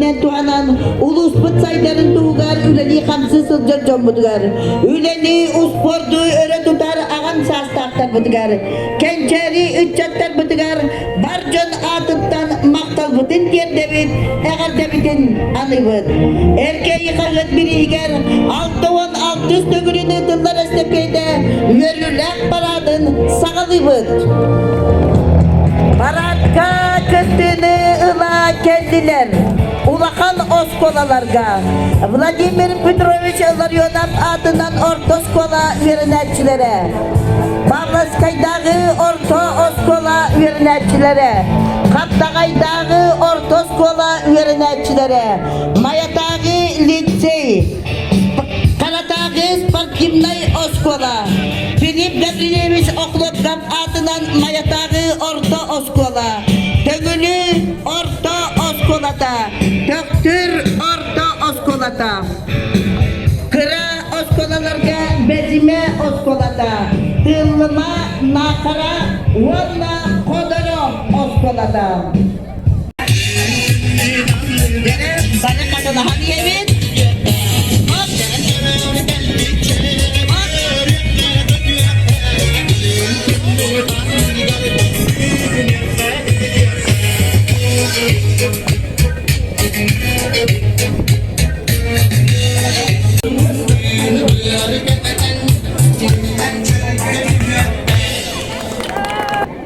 Түгэнинэн туһанан улууспут сайдарын туһугар үлэлии-хамсыы сылдьар дьоммутугар, үлэни, успуорду өрө тутар аҕам саастаахтарбытыгар, кэнчээри ыччаттарбытыгар бар дьон аатыттан махталбытын тиэрдэбит, эҕэрдэбитин аныыбыт. Эркээйи хаһыат бирииһигэр 66 төгүлүн ыытыллар эстэпиэтэ үөрүүлээх параадын саҕалыыбыт. Парадка кыттыыны ыла кэллилэр улахан оскуолаларга Владимир Петрович Ларионов аатынан орто оскуола үөрэнээччилэрэ, Павловскайдааҕы орто оскуола үөрэнээччилэрэ, Хаптаҕайдааҕы орто оскуола үөрэнээччилэрэ, Майатааҕы лицей, Харатааҕы спортивнай оскуола, Филипп Гаврильевич Охлопков аатынан Майатааҕы орто оскуола, Төҥүлү орто оскуолата, Төхтүр орто оскуолата, Кыра оскуолаларга Бэдьимэ оскуолата, Тыыллыма, Наахара уонна Ходоро оскуолата. Бары хатылаһан иһэбит.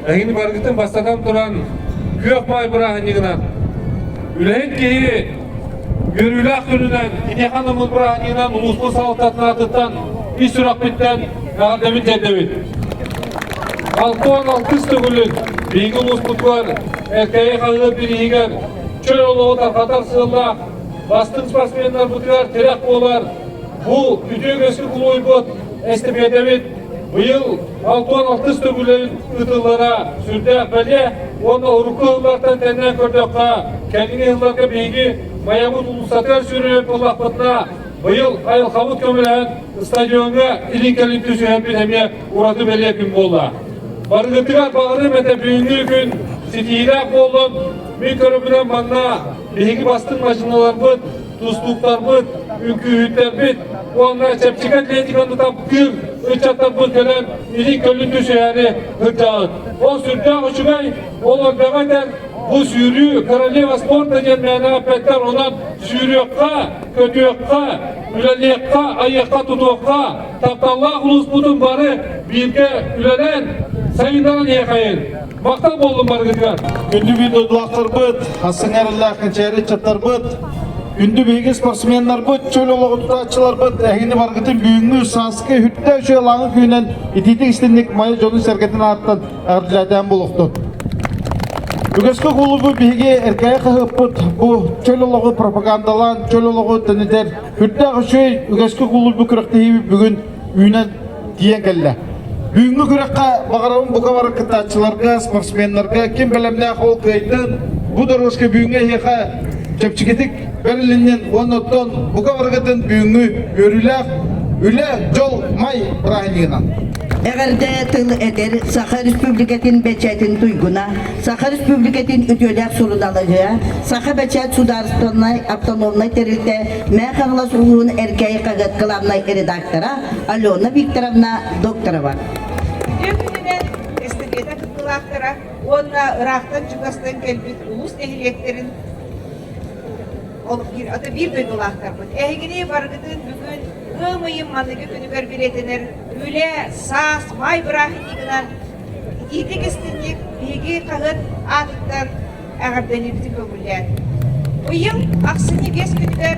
Эһигини барыгытын бастатан туран күөх маай бырааһынньыгынан үлэһит киһи үөрүүлээх күнүнэн киниэхэ анаммыт бырааһынньыгынан улууспут салалтатын аатыттан ис сүрэхпиттэн эҕэрдэбин тиэрдэбин. 66 төгүлүн биһиги улууспутугар Эркээйи хаһыат бирииһигэр чөл олоҕу тарҕатар сыаллаах бастыҥ спортсменнарбытыгар тирэх буолар бу үтүө үгэскэ кулуйбут эстэпиэтэбит Быйыл 66 төгүлүн ыытыллара сүрдээх бэлиэ уонна урукку сыллартан тэннээн көрдөххө, кэлиҥҥи сылларга биһиги Майабыт уулуссатыгар сүүрүнэн буоллахпытына, быйыл айылҕабыт көмөлөһөн стадиоҥҥа илин-кэлин түсүһэрбит эмиэ ураты бэлиэ күн буолла. Барыгытыгар баҕарыам этэ бүгүҥҥү күн ситиһиилээх буоллун. Мин көрөбүнэн манна биһиги бастыҥ мадьыналарбыт, тустууктарбыт, үҥкүүһүттэрбит уонна чэпчэки атлетиканы таптыыр ыччаттарбыт кэлэн илин-көлүн түсүһээри сылдьаҕыт. Ол сүрдээх үчүгэй, ол элбэҕи этэр, бу сүүрүү королева спорта диэн мээнэ эппэттэр, онон сүүрүөххэ, көтүөххэ, үлэлиэххэ, айыахха-тутуохха, тапталлаах улууспутун бары бииргэ үлэлээн сайыннаран иһиэхэйин. Махтал буоллун барыгытыгар! Күндү биир дойдулаахтарбыт, ассыҥарыллаах кэнчээри ыччаттарбыт, күндү биһиги спортсменнарбыт, чөл олоҕу тутааччыларбыт, эһигини баргытын бүгүҥҥү сааскы үрдэ үчүгэй лааҥы күүнэн итиитик истинник Майа дьонун-сэргэтин ааттан эҕэрдэлээтээн буолуохтун. Үгэскэ кулубу биһиги эркээйи хаһыаппыт бу чөл олоҕу пропагандалаан, чөл олоҕу тэнитэр үрдээх үчүгэй үгэскэ кулубу күрэхтэһиибит бүгүн үүнэн тиийэн кэллэ. Бүгүҥҥү күрэххэ баҕарабын бука бары кыттааччыларга, спортсменнарга ким бэлэмнээх ол кыайдын, бу дорожка бүгүҥҥү эһиэхэ чэпчэкитик бэрилиннин уонна оттон бука барыгытын бүгүҥҥү үөрүүлээх үлэ, дьол, май бырааһынньыгынан. Эҕэрдэ тыл этэр Саха Республикатын бэчээтин туйгуна, Саха Республикатын үтүөлээх суруналыыһа, Саха бэчээт судаарыстыбаннай автономнай тэрилтэ Мэҥэ Хаҥалас улууһун Эркээйи хаһыат кылаабынай редактора Алена Викторовна Докторова. Үтүө күнүнэн эстафета кыттыылаахтара уонна ыраахтан-чугастан кэлбит улуус нэһилиэктэрин ото биир дойдулаахтарбыт. Эһигини барыгытын бүгүн ыам ыйын маныгы күнүгэр билиэтэнэр үлэ, саас, маай бырааһынньыгынан итиитик истинник биһиги хаһыат аатыттан эҕэрдэлиирбитин көҥүллээн. Быйыл ахсынньы 5 күнүгэр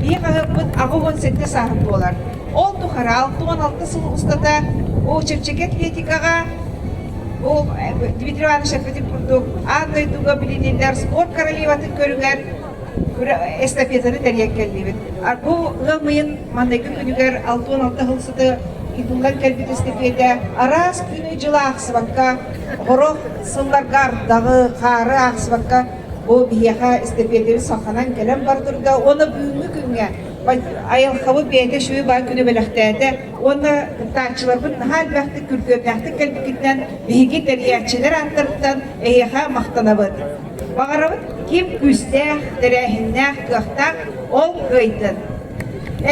биһи хаһыаппыт 87 сааһын туолар. Ол тухары 66 сыл устата ол чэпчэки атлетикаҕа ол Дмитрий Иванович эппитин курдук аан дойдуга билиниллэр спорт королеватын көрүҥэр эстафетаны тэрийэн кэллибит. Бу ыам ыйын маҥнайгы күнүгэр 66 сыл сыты ыытыллан кэлбит эстафета араас күнү-дьылы аахсыбакка, сорох сылларга ардаҕы, хаары аахсыбакка бу биһиэхэ эстафетабыт салҕанан кэлэн бара турда уонна бүгүҥҥү күҥҥэ айылҕабыт бэйэтэ үчүгэй баар күнү бэлэхтээтэ уонна кыттааччыларбыт наһаа элбэхтик күргүөмнээхтик кэлбиккитинэн биһиги тэрийээччилэр ааттарыттан эһиэхэ махтанабыт. Баҕарабыт. Ким күүстээх, тэрээһиннээх, кыахтаах, ол кыайдын.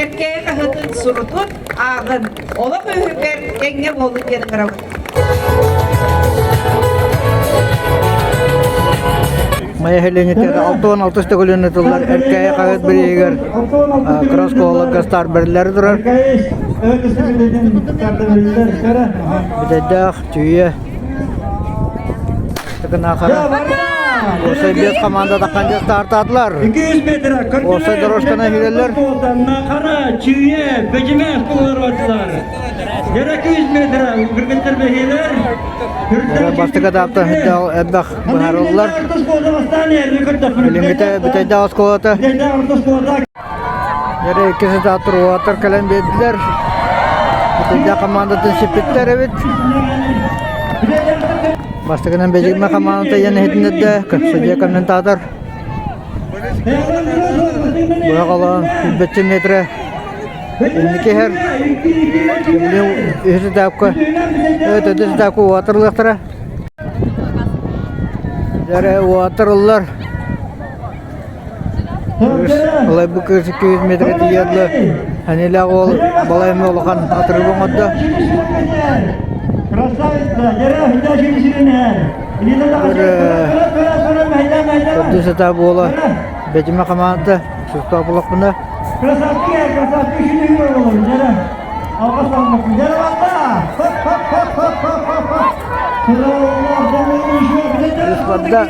Эркээйи хаһыатын сурутун, ааҕын, олох үөһүгэр тэҥҥэ буолун диэн ыҥырабыт. Майа нэһилиэнньэтигэр 66 төгүлүн ытыллар Эркээйи хаһыат бирииһигэр кыра оскуолаларга стар бэриллэри турар. Бүтэйдээх, Чүүйэ, Тыкынаахара. Уопсай биэс команда таххан стартаатылар. 200 метр Уопсай дорожканы иһирэллэр. Хара, Чүүйэ, Бэдьимэ оскуолалар бардылар. Яра 200 метр кыргыттар бэһиэлэр. Бастакы этаптан элбэх быһаарыллар. Билиҥҥитэ Бүтэйдээх оскуолата. Дьэ иккис этаптар уолаттар кэлэн биэрдилэр. Бүтэйдээх командатын сиппиттэр эбит. Бастакынан Бэдьимэ командата иэн иһитиннэрдэ, судья комментатор. Быһах олоон 100 метрэ инники иһэр. Билигин үһүс этапка, төрдүс этапка уотарлыахтара. Дьэ уотарыллар. Ылай бу кыыс 200 метр тиийэрдэ. Ханилаах уол балайма улахан атырыгы оҥордо. Төрдүс этап буола Бэдьимэ хамаанда сустаах булахпына. Үс барда.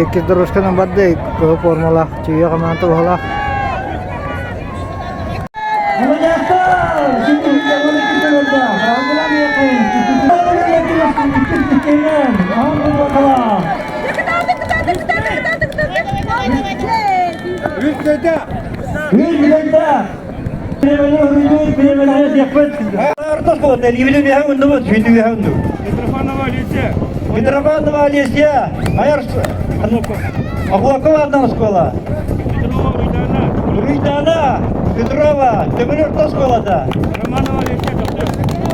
Икки дорожканан барды, кыһыл формалаах, чүйэ хамаан туһалаах. Митрофанова Олеся, Майор Охлокова одна школа. Руйдана Петрова, Төҥүлү орто оскуолата.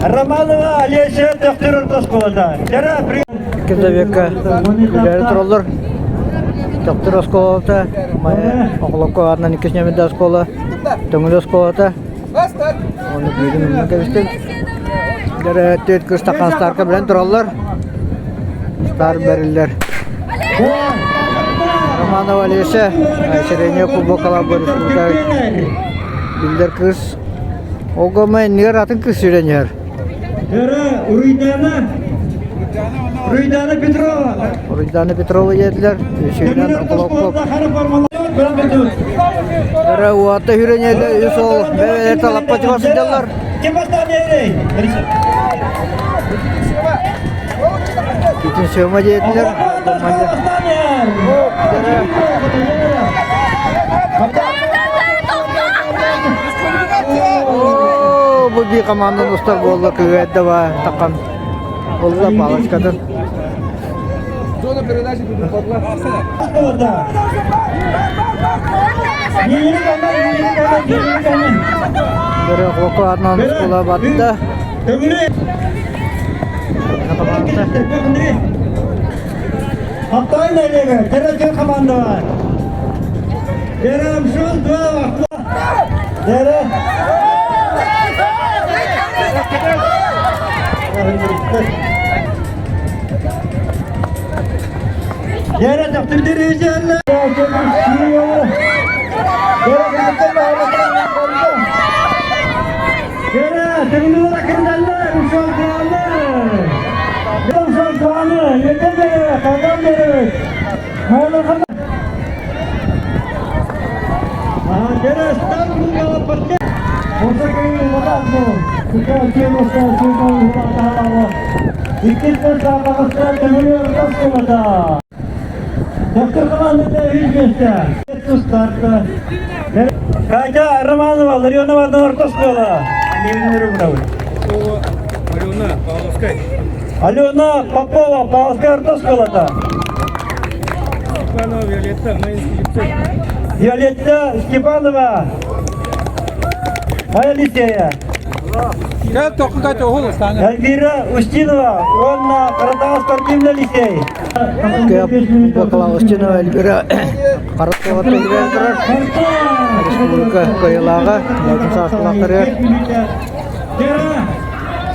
Романова Олеся, Төхтүр орто оскуолата. Кизавекка үлэри тураллар. Төхтүр оскуолата, Охлокко аатынан иккис нөмерде оскуола, Төҥүлү оскуолата. Оны биирин умнан кэбистим. Дэрэ түөрт кыз стаканстарка билэн тураллар. Стар бэриллэр. Романова Олеся, Сирения Кубокала республика биллэр кыз. Огома иннигэр атын кыз сүүрэн иһэр. Уруйдана Уруйдана Петрова. Уруйдана Петрова диэтилэр. Сүүрэн Околоков. Эрэ уота хүрэнэлэ үс ол бэйэлэр талаппа чугас сылдьаллар. Китин Сема диэтилэр. Оо, бу бии командан устар буолла кыгайда ба такан. Олла палочкатын. Зона передачи тут подла. Бөрө атынан оскуола батта. Хаптай нәлеге, тәрәче команда бар. Берем шул два Дәрә. Дәрә төхтүр дәрәҗәлләр. Дәрә Төгүлүлэр кырдаллар, ушалганы. Ушалганы, етелер, каган беребит. Катя Романова, Ларионова орто оскуола. Алена Павловская. Алена Попова, Павловская орто оскуолата. Степанова Виолетта, Майинский лицей. Виолетта Степанова. Моя лицея. Эльвира Устинова, он на Каратау спортивный лицей. Бакалавр Устинова Эльвира Каратова турар. Республика кыайыылааҕа, Латын саасталаахтарыгар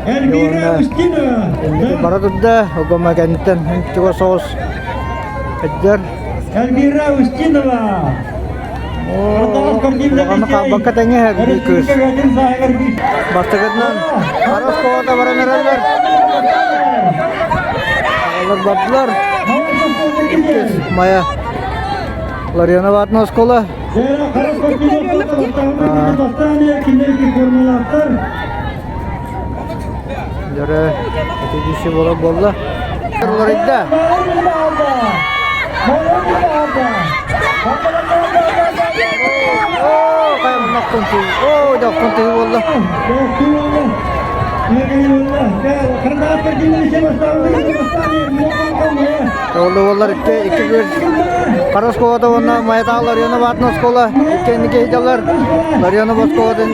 Эльвира Устинова. бара турда, огома кэнниттэн чугас соҕус эддэр. Эльвира Устинова. Улаханнык хаалбакка тэҥэ биир кыыс. Бастакытынан Харас оҕото баран эрэллэр. Оҕолор бардылар. Иккис Майа Ларионова аатынан оскуола. Дөрө этигиси буола буолла. Уларыйда. Оо, хайамнахтын тыы. Оо, дохтун тыы буолла. Олду боллар икки икки кыз Хара оскуолата уонна Майатааҕы Ларионов аатын оскуола икки инники ыйдалар. Ларионов оскуолатын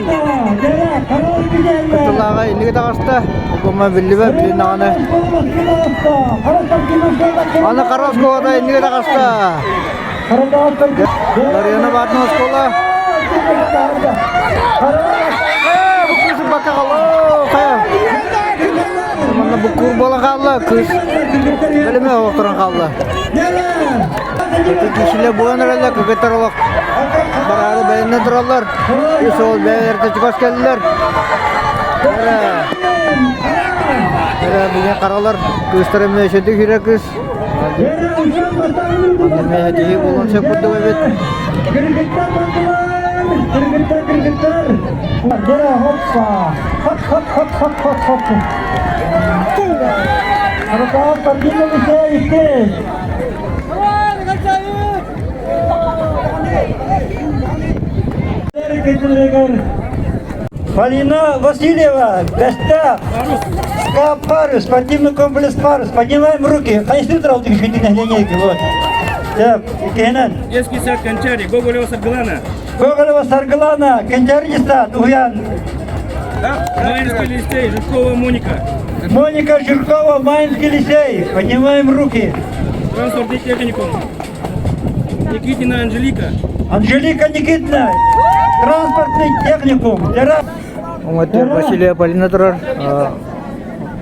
кыттылааҕа инники таҕыста. Угума биллибэт билин даҕаны. Аны Хара оскуолата инники таҕыста. Ларионов аатын оскуола. Ээ, бу кыыс бакка хаалла. Хайа. Манна буккуур буолан хаалла кыыс. Бэлэмэ олохторон хаалла. Киһилэр буолан эрэллэр, кыргыттар олох бараары бэлэмнэн тураллар. Үс уол бэйэлэрэ чугас кэллилэр. Эрэ, эрэ бүгүн харалар кыыстар эмиэ үчүгэй киирэр кыыс. Эмиэ киһи буолуон сөп курдук эбит. Кыргыттар, кыргыттар, Хоп, хоп, хоп, хоп, хоп, хоп. Полина Васильева, гостя СКА «Парус», спортивный комплекс «Парус». Поднимаем руки. Конечно, линейки, вот. Так, Кенан. Детский сад Кончари, Гоголева Саргылана. Гоголева Саргылана, Кончариста, Уян. Майнский лицей, Жиркова Моника. Моника Жиркова, Майнский лицей. Поднимаем руки. Транспортный техникум. Никитина Анжелика. Анжелика Никитина, транспортный техникум. Оҥоттор Василия Полина турар.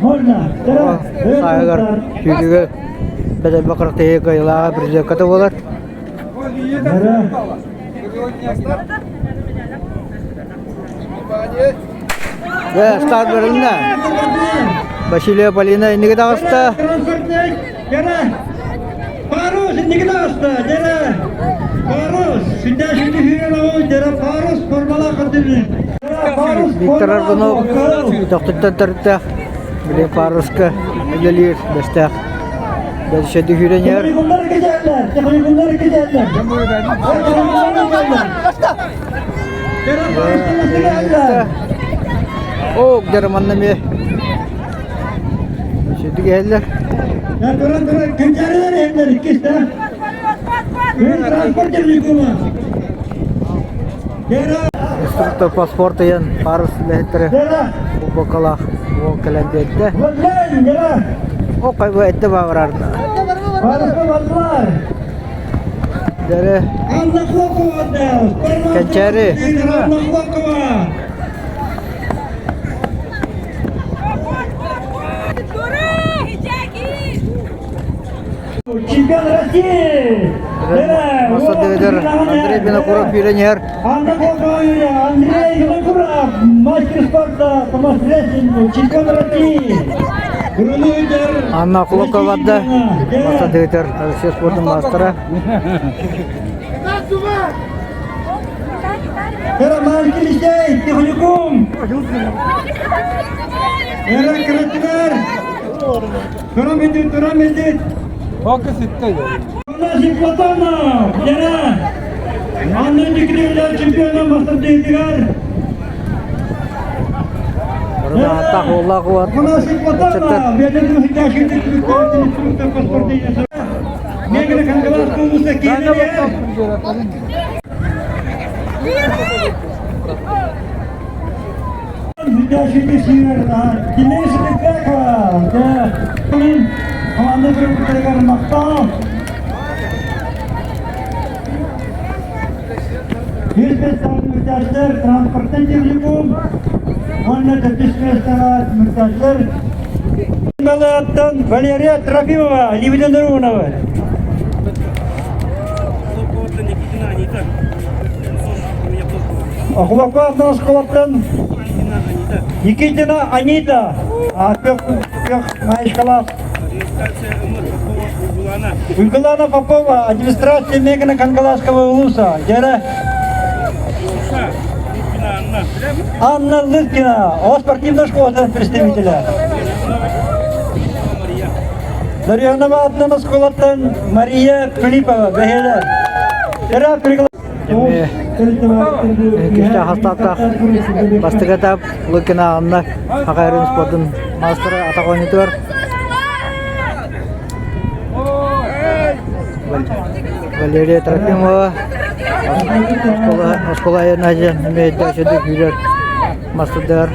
Можно? Сааһыгар сүүрүүгэ бэдэрбэ кырактыһыы кыайыылааҕа призерката буолар. Дьэ, старт бэрилиннэ. Василия Полина инники таҕыста. Парус инники таҕыста. Дьэрэ. Парус. Сүндэ сүндү сүүрэн дьэрэ Парус формалаах көрдүнү. Виктор Аргунов тохтуттан төрүттээх. Били Паруска үлэлиир бэстээх. Бэлшэди сүүрэн иһэр. Техникумдар кэжээллэр. Техникумдар кэжээллэр. Оо, дьэ манна эмиэ сүдү киһэллэр. Инструктор паспорт ыйан парус үлэһиттэрэ футболкалаах уол кэлэн биэрдэ. О, хайбы эдде баҕарарна. Дэрэ Кэнчээри Чемпион России! Мастер Андрей Винокуров киирэн иһэр. Андрей Винокуров! мастер спорта по мастерству, чемпион России. Анна Кулакова барда. Мастер Россия спортун маастара. Роман Килисей, техникум. Эра Краснодар. Турам идет, турам идет. Афанасий Платонов, Лера. Анна Никитина, чемпиона мастер дейдигар. Аттах уоллаах уот. Афанасий Платонов, бәден хиташин инструктор по спортивной. Негр Хангалас Тулуса Киеве. Транспорттан техникум, онна Балаттан Валерия Трофимова, Левина Рунова. Хулаков школаттан Никитина Анита, Пех Уйгулана Попова, администрация Мегана Кангаласского улуса. Дера Анна Лыткина, о спортивной школы представителя. Дарьянова Аднана школаттан Мария Филиппова, Бехелер. Дера пригла... Күүстээх хастааттаах бастакы этап Лукина Анна Хахайрын спордун маастара атах оонньуутугар Валерия Трофимова оскуола оскуола айанна дьэн эмиэ өйдөөх күүрэр мастардар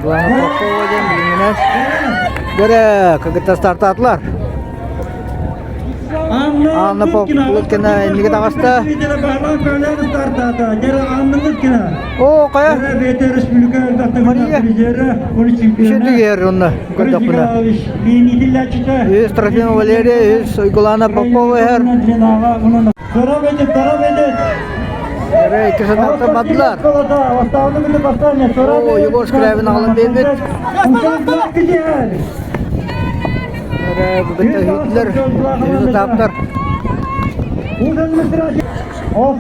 Главное Попова диэн билиҥҥинэн Көрө, кыргыттар стартаатылар. Анна Лыткина инники таҕыста. Оо, хайа? Мария. Үчүгэр онно көрдөхпүнэ. Үс Трофимова Валерия, үс Уйгулана Попова иһэр. Эрэ икки сатааттан бардылар. Оо, Егор Скрябин аҕалан биэрбит. Эрэ бүгүттэ үһүтүлэр, үһүс этаптар. Оо,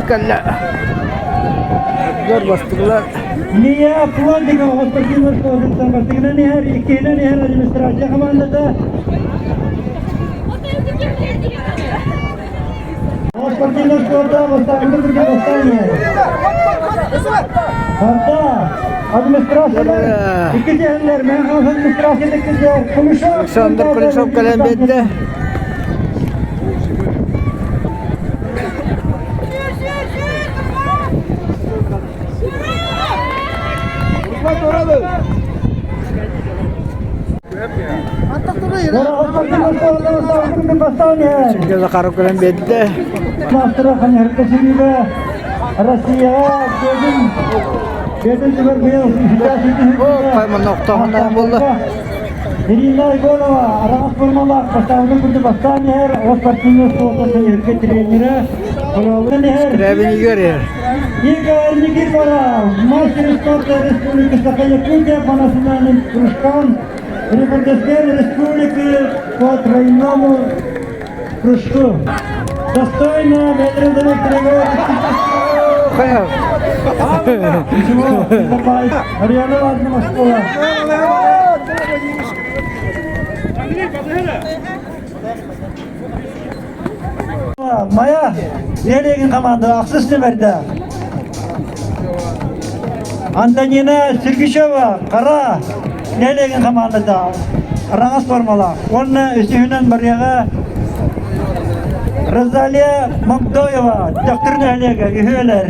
кэллэ. Бастыгылар. Лия Плотникова, спортивная школа, бастыгынан иһэр, иккиһинэн иһэр администрация командата. Спортивная школа, бастыгынан иһэр. Барда, администрация, иккисенлер, мен администрация иккисер, Кулешов. Александр Кулешов кэлэн биэрдэ. Сергей Захаров кэлэн биэрдэ. Россияға бедin бедin түгөр быйыл О, манна охтоохуннар буолла. Ирина Егорова, Араҕас формалаах бастаабыны курдук бастаан иһэр, о спортивный спорта өргө тренері, Құралын иһэр. Скрябин Игорь иһэр. Игорь Никифоров, мастер спорта Республики Саха-Якутия по национальным прыжкам, рекордсмен республики по тройному прыжку. Достойно ветреного Хайа. Ничего, не попасть. Марьяна Ивановна школа. Майа, Нелегин команда, ахсыс нөмірді. Антонина Сергичева, Қара, Нелегин командада. Раңас формала. Оны үсігінен Марияға Розалия Магдоева, доктор Нелега, үйелер.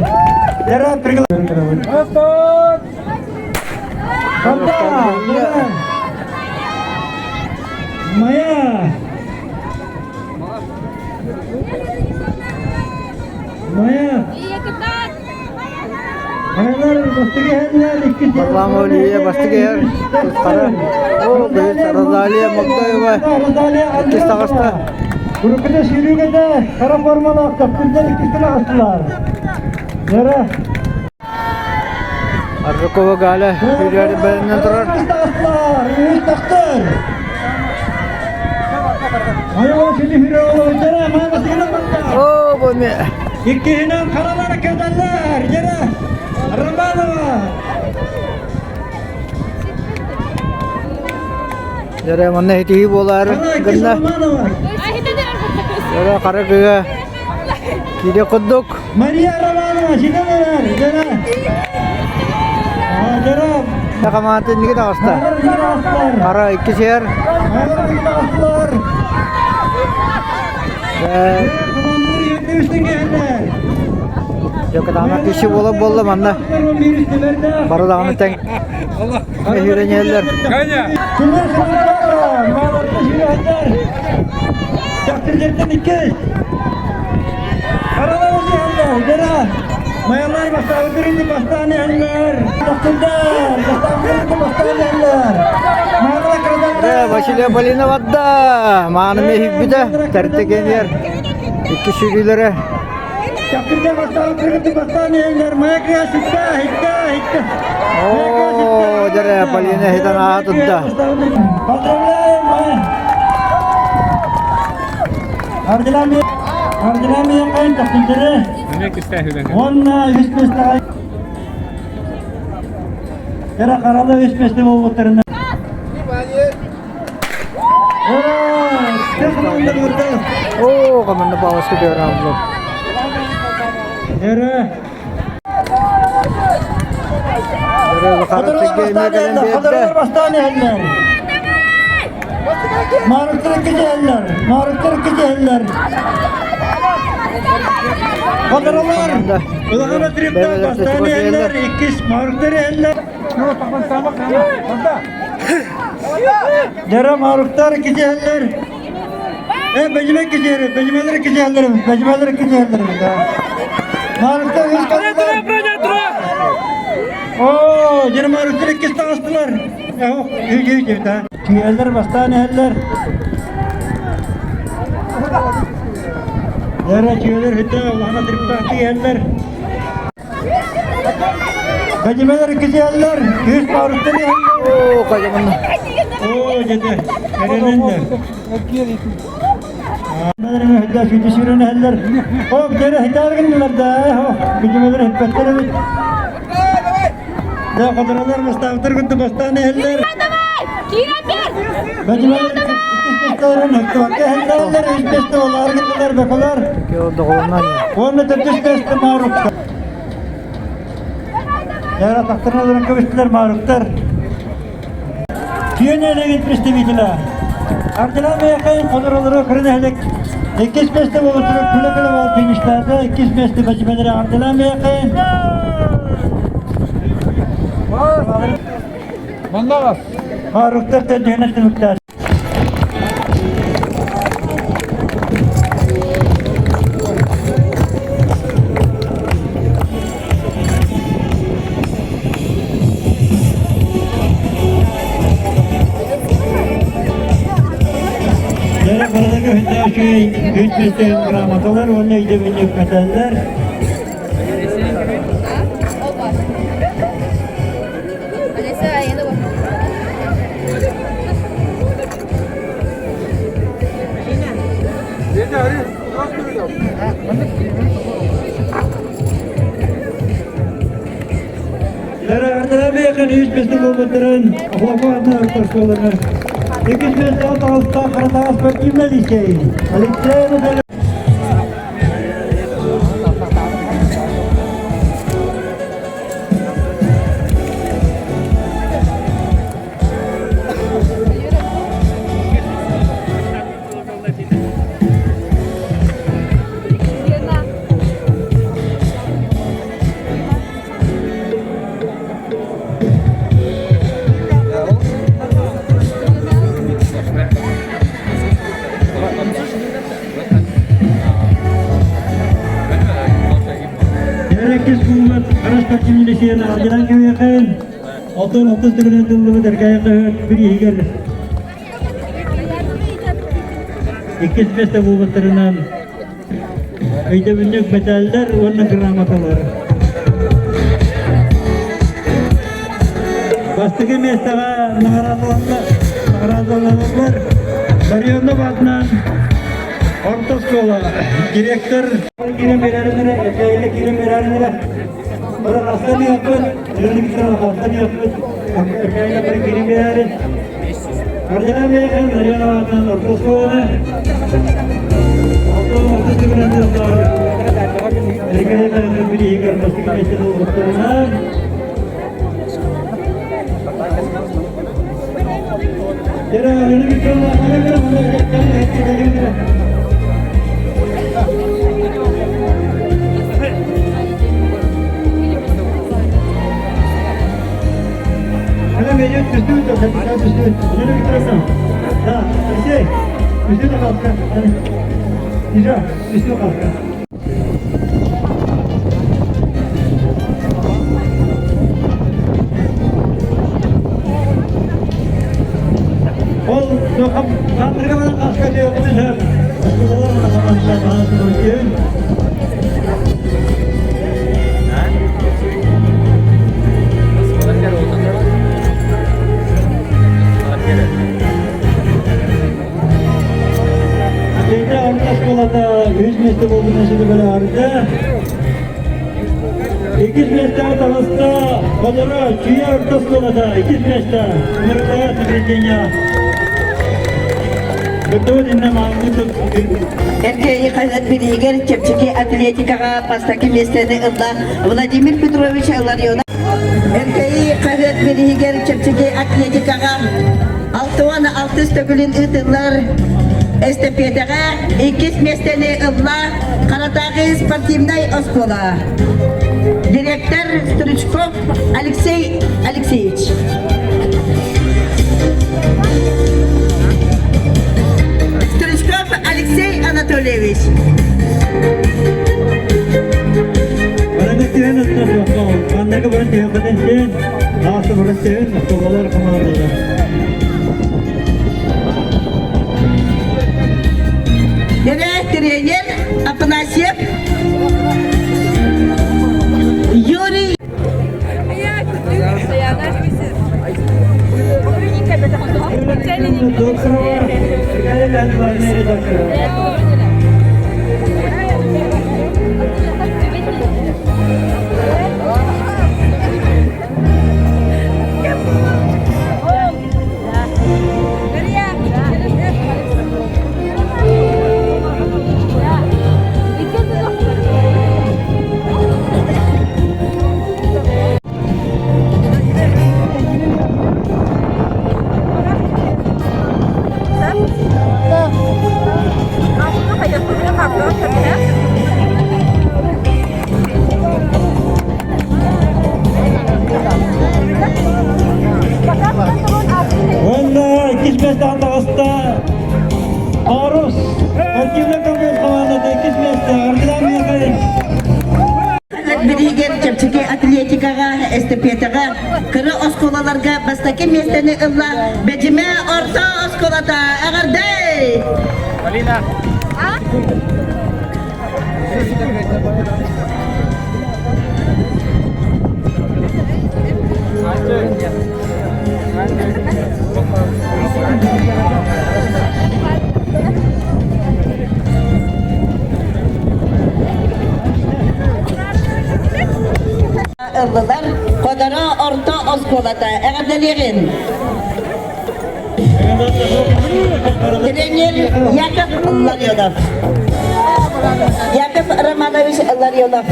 Лера пригла... Моя! Моя! Варламова Лия бастык иһэр. Қара. О, бэйэт Розалия Магдоева иккис таҕыста. Уруккута сүүрүүгэ хара формалаах таптырдар иккистэн аҕыстылар. Яра. Аржакова Галя сүүрээри бэлэмнэн турар. Үс тахтар. О, бу ме. Иккиһинэн харалара кэтэллэр. Яра. Романова. Дьэ манна итии буолаары гынна. Дьэ хара кыга киирэ курдук. Мария Романова ситэн эрэр. Дьэ. Хамаата инники таҕыста. Хара икки сиэр. Дьэ кытаанах киһи буола буолла манна. Бары даҕаны тэҥ Үөрэнэллэр. Василия Полина барда. Мааны мехиппите. Тәртте кемер. Икки сүрүлөрө. Оо, дьэ, Полина хитан ааһа турда. Оо, команда пауска көрөмлө. Дьэрэ мааруктар кичиһэллэр. Э, бэдьимэ кичиһэр, бэдьимэлэр кичиһэллэр, бэдьимэлэр кичиһэллэр. Мааруктар үс каллар. Оо, дьэрэ мааруктар иккис таҕыстылар. Э, үһү үһү Күйэллэр бастаан иһэллэр. Дьэрэ чүөлэр хүтэ улахан триптаахтыы иһэллэр. Бэдьимэлэр иккисиэллэр, үс мааруктар иһэллэр. Оо, хайа Оо, дьэ, эрэнэннэр. Сүүтү сүүрэн иһэллэр. Оо, дьэрэ хитаар гыннылар да, оо, бэдьимэлэр хиппэттэр эбит. Дьэ, ходоролор бастаабыттар кытта бастаан иһэллэр. Бэдьимэлэр иккис хектуакка иһэллэр, үс бэстэ олаар гыннылар, беколар. Уонна төрдүс бэстэ маарукка. Дьэ, тахтарына олорон кэбистилэр мааруктар. Киэн элегин представителя. Ардылаан Маяқайын қодыролору кырын эхлек. Иккис месте болутуру күле-күле бол финишлады. Иккис месте бәчімелері Ардылаан Маяқайын. Маруктар тәдіхіне түміктер. Дьэ, барыга үһүннээх үс бүстэн грамоталар уонна өйдөбүнньүк мэтээллэр. Ардырабыйакын үс бестен болбуттарын Оклахома ортошколары. Иккис месте таҕыста Харатаас спортивный лицей. Алексей Анатольевич. Эреккис куллат Арас спортивный лицейин Ардилан Кевекин. Алтын алтын төгүлүн тыллыбыт эркайы кыһыт бириһигер. Иккис миэстэ буолбуттарынан өйдөбүнньүк мэтээллэр уонна грамоталар. Бастакы миэстэҕэ наҕараадаланаллар Ларионов аатынан орто оскуола директор киирэн биэрэринэрэ, этэйилэ киирэн биэрэринэрэ Астаныахпыт, астаныахпыт, этэйилэ бары киирэн биэрэрин Ардынан бэйэхэн Ларионов аатынан орто оскуоланы Ол Şeyde orta школада үс месте болды мәселе бәрі. Иккис миэстэҕэ таҕыста Ходоро Чүйэ орто оскуолата иккис миэстэ Нырытаҕа награждение. Кыттыбыт иннэ маҥнай Эркээйи хаһыат бирииһигэр чэпчэки атлетикаҕа бастакы миэстэни ылла Владимир Петрович Ларионов. Эркээйи хаһыат бирииһигэр чэпчэки атлетикаҕа 66 төгүлүн ыытыллар эстэпиэтэҕэ иккис миэстэни ылла Харатааҕы спортивнай оскуола. Директор Стручков Алексей Алексеевич. Стручков Алексей Анатольевич. Баран түһэн Маннага баран түһэн Ааста баран түһэн оскуолалар командалар. Тренер Афанасьев Юрий Уонна иккис миэстэҕэ таҕыста Парус спортивнай комплекс командата иккис миэстэ Аргыдан Михаил. Бириигэр чэпчэки атлетикаҕа, эстафетаҕа кыра оскуолаларга бастакы миэстэни ылла Бэдьимэ орто оскуолата. Эҕэрдэ! Полина! Ыллылар Ходоро орто оскуолата. Эҕэрдэлиэҕин! Тренер Яков Ларионов. Яков Романович Ларионов.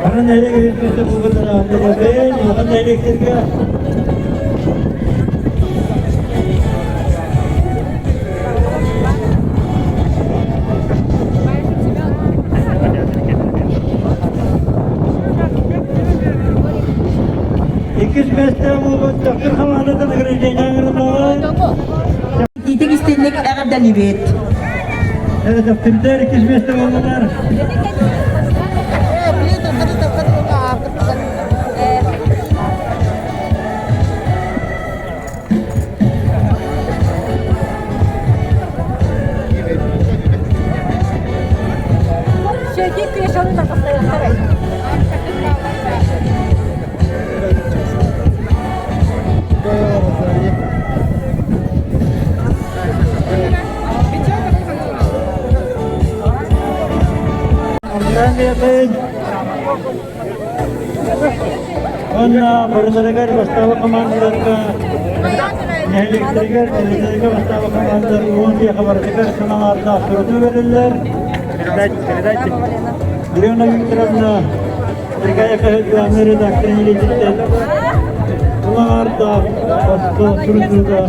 Аны нэһилиэк үһүс буолбутара улахан нэһилиэктэргэ Иккис миэстэ буолбут Чакыр хамаандатын награждение ыҥырыллаҕа. Ититик истинник эҕэрдэ. эҕэрдэлиибит. Дөхтүрдэр иккис миэстэ буоллулар. Уонна барыларыгар бастаабы командаларга нэһилиэктэригэр, тэрилтэлэргэ бастаабы командалар уон киһиэхэ барытыгар санаалардаах сурутуу бэриллэр. Передайте, передайте. Алена Викторовна, Сергей главный редактор илиититтэн улаҕардаах босхо сурутууга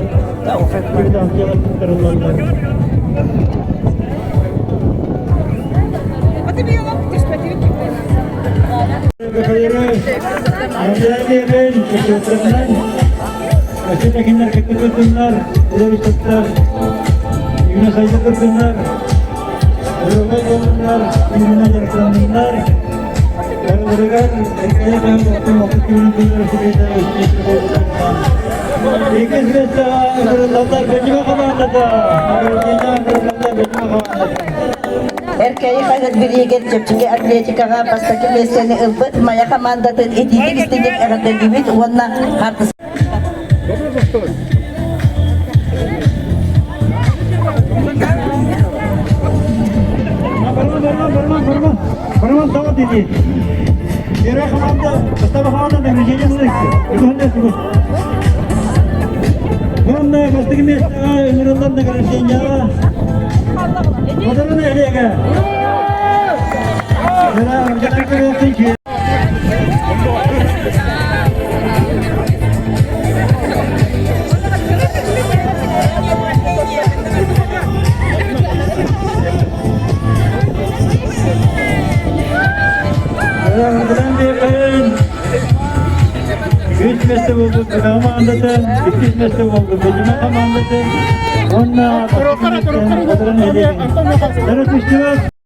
квитанциялар туттарыллаллар. Кинилэр кыттыбытыннар, үлэбиттэр, юна сайда турдуннар, өрөгөй буоллуннар, юна дьарыктанныннар, барыларыгар Иккис миэстэҕэ ыҥырыллаллар Бэдьимэ хамаандата. Ыҥырыллаллар Бэдьимэ хамаандата. Эркээйи хаһыат бириигэр чэпчэки атлетикаҕа бастакы миэстэни ылбыт Майа хамаандатын итиитик истиҥник эҕэрдэлиибит уонна хартыс Барма, барма, барма, барма. Барма, сава диди. Первая команда, вторая команда, награждение легкие. Уонна бастакы миэстэҕэ ыҥырыллар награждениеҕа Хотону нэһилиэгэ Үс миэстэ буолбут Бөҕө хамаандата, иккис миэстэ буолбут Бэдьимэ хамаандата уонна бастакы миэстэ Хотон нэһилиэгин. Өрө түстүбэт.